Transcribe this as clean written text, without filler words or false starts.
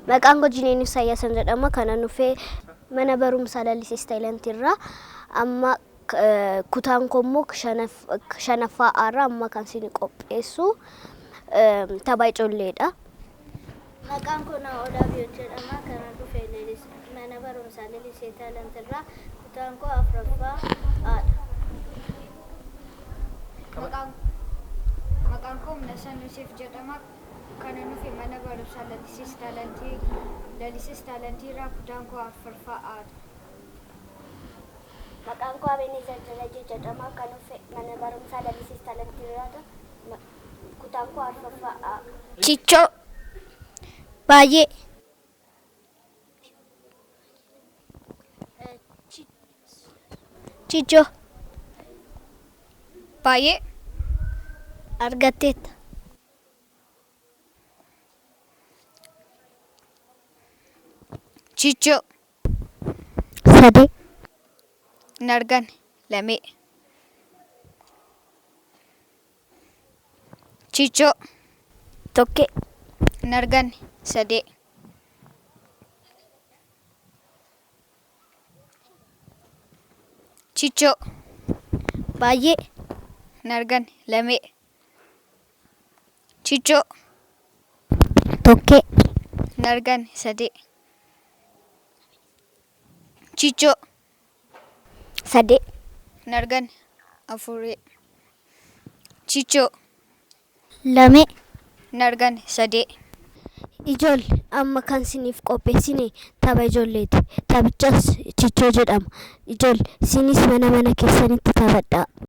Maqaan koo Jineenyu Saayyasan jedhama. Kanan dhufe mana barumsaa Lalisee Taayilantiirraa. Amma kutaan koo immoo shanaffaa irraa amma kan isin qopheessu tapha ijoolleedha. Maqaan koo Naa'ol Abiyoot jedhama. Kanan dhufe mana barumsaa Lalisee Taayilantiirraa. Kutaan koo afuraffaa A'dha. Maqaan koo Humnasan Yoseef jedhama. Kanan dhufe mana barumsaa Lalisee Taayilantiirraa, kutaan koo afuraffaa A'dha. Maqaan koo Abeenezer Darajee jedhama. Kan dhufe mana barumsaa Lalisee Taayilantiirraa. Kutaan koo afuraffaa A. Chichoo. Baay'ee. Chichoo. Baay'ee. Argatteetta. Chichoo. Sadee. Hin arganne. Lamee. Chichoo. Tokkee. Hin arganne. Sadee. Chichoo. Baay'ee. Hin arganne. Lamee. Chichoo. Tokkee. Hin arganne. Sadee. Chichoo. Sadee. Hin arganne. Afuree. Chichoo. Lamee. Hin arganne. Sadee. Ijoollee, amma kan isiniif qopheessine tapha ijoolleeti. Taphichas chichoo jedhama. Ijoollee, isinis mana mana keessanitti taphadhaa.